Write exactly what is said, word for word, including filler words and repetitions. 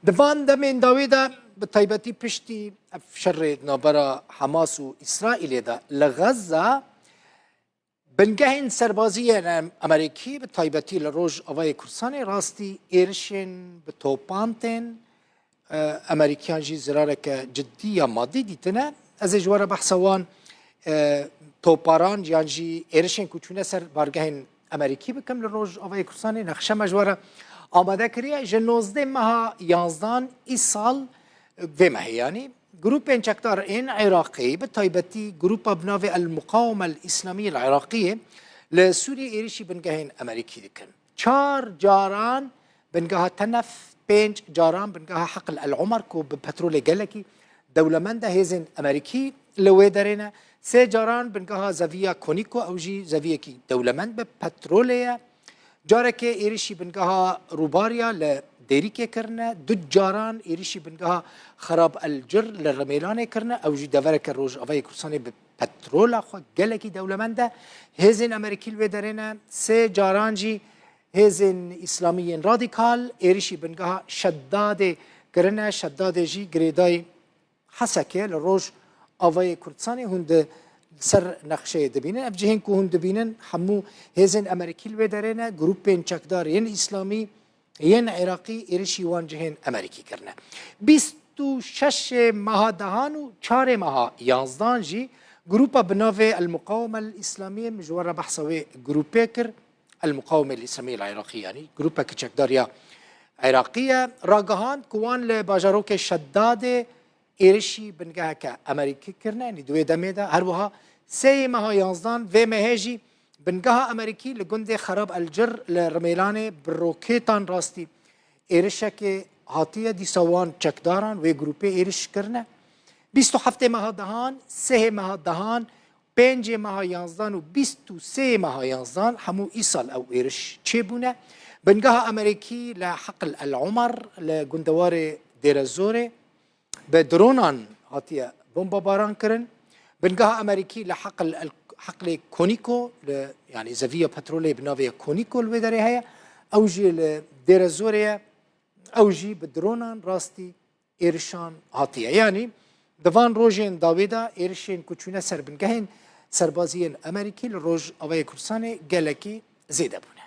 Di van demên dawî de, bi taybetî piştî ev şerê di navbera Hamas û Îsraîlê de li Xezza, bingehên serbazî yên Em-, Amerîkî, bi taybetî li Rojavayê Kurdistanê, rastî êrişên bi topan tên, e, Amerîkiyan jî zirareke cidî ya madî dîtine. Ez ê ji we re behsa wan, e, toparan yan jî êrişên ku çûne ser bargehên Amerîkî bikim li Rojavayê Kurdistanê. Nexşe me ji we re amade kiriye. Ji nozdeh meha yanzdan îsal, vê mehê yanî, grûpên çekdar ên Iraqî, bi taybetî grûpa bi navê El Muqawime El Îslamî El Iraqiyê, li Sûriyê êrişî bingehên Amerîkî dikin. Çar caran bingeha Tenef, pênc caran bingeha Heql El Umer ku bi petrolê gelekî dewlemend e, hêzên Amerîkî li wê derê ne. Sê caran bingeha zeviya Konîko, ew jî zeviyekî dewlemend bi petrolê ye. Carekê êrişî bingeha Rûbariya li Dêrîkê kirine. Du caran êrişî bingeha Xerab El Cir li Rimêlanê kirine. Ew jî devereke Rojavayê Kurdistanê bi petrola xwe gelekî dewlemend e. Hêzên Amerîkî li wê derê ne. Sê caran jî hêzên îslamî yên radîkal êrişî bingeha Şedadê kirine. Şedadê jî girêdayî Hesekê li Rojavayê Kurdistanê. Hûn di ser nexşeyê dibînin. Ev cihên ku hûn dibînin, hemû hêzên Amerîkî li wê derê ne, grûpên çekdar yên îslamî yên Iraqî êrişî wan cihên Amerîkî kirine. Bîst û şeş meha dehan û çarê meha yanzdan jî grûpa bi navê El Muqawime El Îslamiyê, min ji we re behsa wê grûpê kir, El Muqawime El Îslamiyê El Iraqî, yanî grûpeke çekdar ya Iraqî ye, ragihand ku wan li bajarokê Şedadê êrişî bingeheke Amerîkî kirine, yanî di wê demê de. Her wiha sêyê meha yanzdan vê mehê jî bingeha Amerîkî li gundê Xerab El Cir li Rimêlanê bi rokêtan rastî êrişekê hatiye. Dîsa wan çekdaran wê grûpê êriş kirine. Bîst û heftê meha dehan, sêyê meha dehan, pêncê meha yanzdan û bîst û sêyê meha yanzdan, hemû îsal ew êriş çêbûne. Bingeha Amerîkî li Heql El Umer li gundewarê Dêrezorê bi dronan hatiye bombabaran kirin. Bingeha Amerîkî li Heql El, Heqlê Konîko, li, yanî zeviya petrolê bi navê Konîko li wê derê heye. Ew jî li Dêrezorê ye. Ew jî bi dronan rastî êrişan hatiye. Yanî di van rojên dawî de êrişên ku çûne ser bingehên serbazî yên Amerîkî li Rojavayê Kurdistanê gelekî zêde bûne.